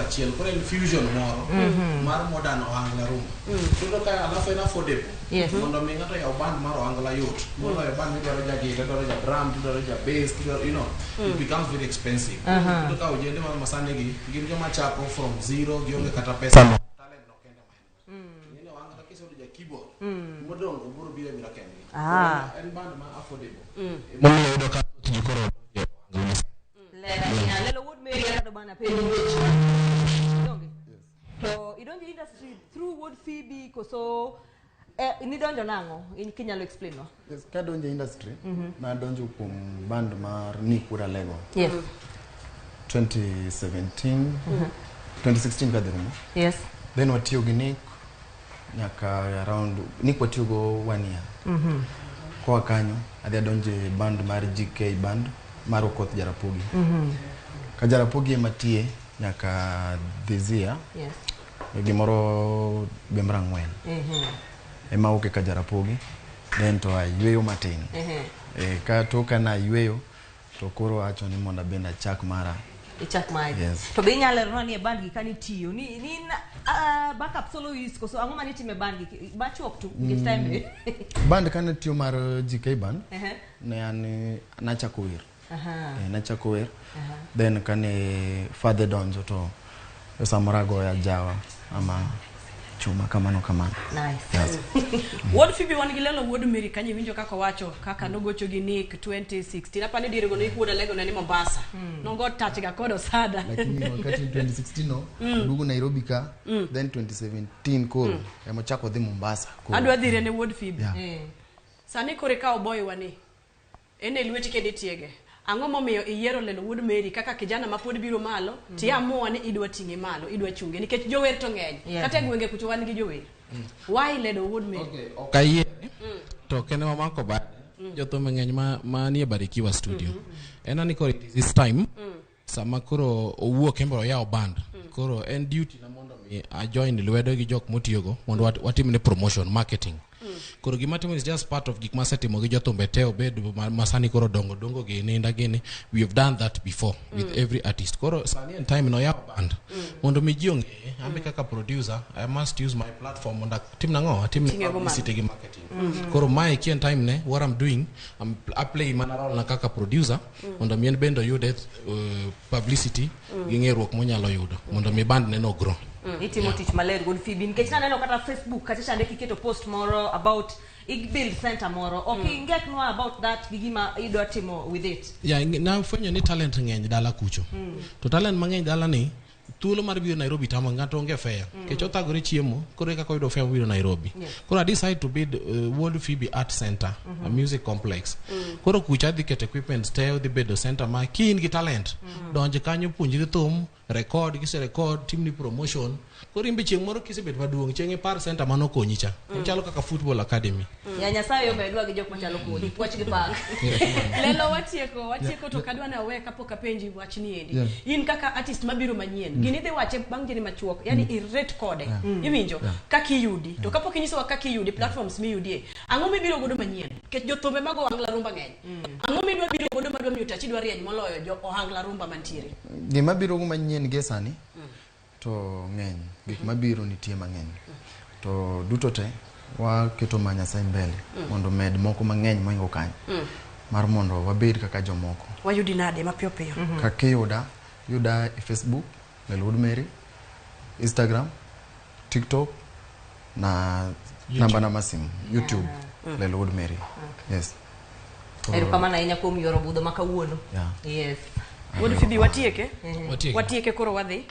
achiel. Koro en fusion moro mar modern ohangla rumba. Iyudo ka alafu en affordable. Mondo mi ng'ato yaw band mar ohangla yot. Moloyo band midwaro ja guitar, idwaro ja drum, idwaro ja bass, idwaro, it becomes very expensive. Iyudo ka ojende ma masani gi gin joma chako from zero, gionge kata pesa no. Talent no kende ma en go. Ing'eni ohangla kiseyudo ja keyboard, modong' obiro biro abira kendgi. Koro en band ma affordable. Emomiyo iyudo ka thoth ji koro donjo e ohangla masani. Ler ahinya. Lelo wuod Mary anado bana penjo weche. Donge? To idonjo e industry through Wuod Phoebe koso nidonjo nang'o? In kinyalo explain no. Yes, kadonjo e industry, nadonjo kuom band mar Nick Wuod Alego. 2017, 2016 kadhi rumo. Then watiyo gi Nick nyaka around Nick watiyo go one year. Koa kanyo adhi adonjo e band mar GK band mar Okoth Jarapogi. Ka Jarapogi ema tiye nyaka this year. Gimoro dwe mar ang'wen. Ema awuok e ka Jarapogi. Then to ayweyo matin. Ka tok ka nayweyo to koro awacho ni mondo abende achak mara. Ichak mari. Yes. To be inyalo lerona ni e band gi kanitiyo ni in backup soloist koso ang'o mane itimo e band gi machuok tu nikech time be. Band kane tiyo mar GK band ne an nachako wer. Nachako wer. Then kane father donjo to samoro agoyo ajawa ama chuma kamano kamano. Nice. Yes. Wuod Phoebe wan gi Lelo wuod Mary kanyo iwinjo kaka owacho kaka nogocho gi Nick 2016. Apani diere go Nick wuod Alego ne ni Mombasa. Nogo touch ga kod Osada. Lakini wakati 2016 no oduogo Nairobi ka, then 2017 koro ema ochako dhi Mombasa. Koro. Adwa dhire ne wuod Phoebe. Sani koro ikawo boy wani. En e lweti kendo itiege. Ang'o momiyo iyiero Lelo wuod Mary kaka kijana ma pod biro malo, ti amua ni idwa ting'e malo, idwa chunge nikech jower to ng'eny. Kata e gwenge kucho wan gi jower. Why Lelo wuod Mary? Okay, ok ayiere. To ok en ema mako bade. Jothumbe ng'eny ma nie Barikiwa studio. En ani koro it is his time. Sama koro owuok en biro oyawo band. Koro en duty na mondo mi a join lwedo gi jok motiyogo mondo watimne promotion, marketing. Koro gima timo is just part of gik masetimo gi jothumbe te obed masani koro dongo dongo gi ninda gini. We have done that before with every artist. Koro sani en time no yawo band. Mondo mi ji ong'eye, an be kaka producer, I must use my platform mondo atim nang'o? Atim Ting'e go malo. publicity gi marketing. Koro mae ki en time ne, what I'm doing, I play mana role na kaka producer mondo mi en bende oyude publicity gi ng'eruok monyalo yudo mondo mi band ne no grow. Itimo tich maler wuod Phoebe nikech naneno kata Facebook kacha chande kiketo post moro about build center moro. Ok ingeknwa about that gi gima idwa timo with it. Yeah, nafwenyo ni talent ng'eny dala kucho. To talent mang'eny dala ni thuolo mar biro Nairobi tamo ng'ato onge fare. Nikech othagore chiemo, koro eka koyudo fare mobiro Nairobi. Koro I decide to build Wuod Phoebe Art Center, a music complex. Koro kucha adhi keto equipment te, odhi bedo center ma ki in gi talent, donj kanyo puonjri thum, record, kise record, timni promotion. Koro in be chieng' moro kisebet maduong', chieng' ipar center mano konyi cha. Ochalo kaka football academy. Ya Nyasaye omedwa gi jok machalo kodi, puoch gi pak. Lelo watieko to kadwa na we kapok apenji wach ni endi. In kaka artist mabiro manyien, gini idhi wache bang' jeni machuok, yani irate kode. Iwinjo kaka iyudi. To kapok inyisowa kaka iyudi, platforms miyudie. Ang'o mibiro godo manyien? Nikech jothumbe mag ohangla rumba ng'eny. Ang'o midwa biro godo madwa miyo tachi dwa rieny moloyo jo ohangla rumba mantiere? Gima biro go manyien gie sani to ng'eny, gik mabiro nitie mang'eny. To duto te waketo ma Nyasaye mbele mondo med moko mang'eny mohingo kanyo. Mar mondo wabed kaka jomoko. Wayudi nade mapiyo piyo? Kaka iyuda, yuda e Facebook, Lelo Wuod Mary, Instagram, TikTok na namba na mar simu, YouTube, Lelo Wuod Mary. Yes. Erokamano ahinya kuom yoro budho ma kawuono. Yes. Wuod Phoebe watieke? Watieke. Watieke koro wadhi.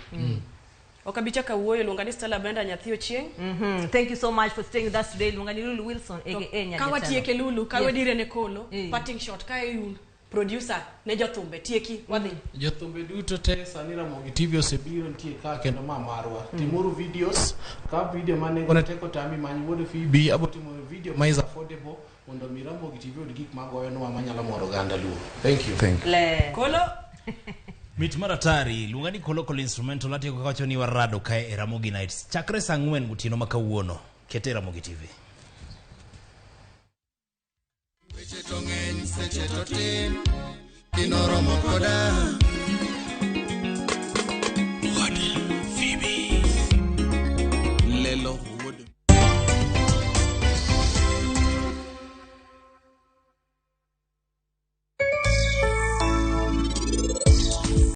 Ok abi chako awuoyo, luonga ni Stella Brenda nyathi Ochieng'. Thank you so much for staying with us today. Luonga ni Lulu Wilson aka Nyanya Ka watieke Lulu, ka wadire ne Kolo, parting shot ka un producer ne jothumbe tieki wadhi. Jothumbe duto te sani Ramogi TV osebiro nitie ka kendo ma marwa. Timuru videos, ka video ma nengone tek otami many Wuod Phoebe abo timo video ma is affordable mondo mi Ramogi TV oyud gik magoyonwa manyalo moro oganda Luo. Thank you. Thank you. Le. Kolo. Mit mar atari, luonga ni Kolo Kolo Instrumental atieko kawacho ni warado kae e Ramogi Nights. Chakre saa 4 gotieno ma kawuono, kete Ramogi TV. Weche to ng'eny, seche to tin, kinoromo koda.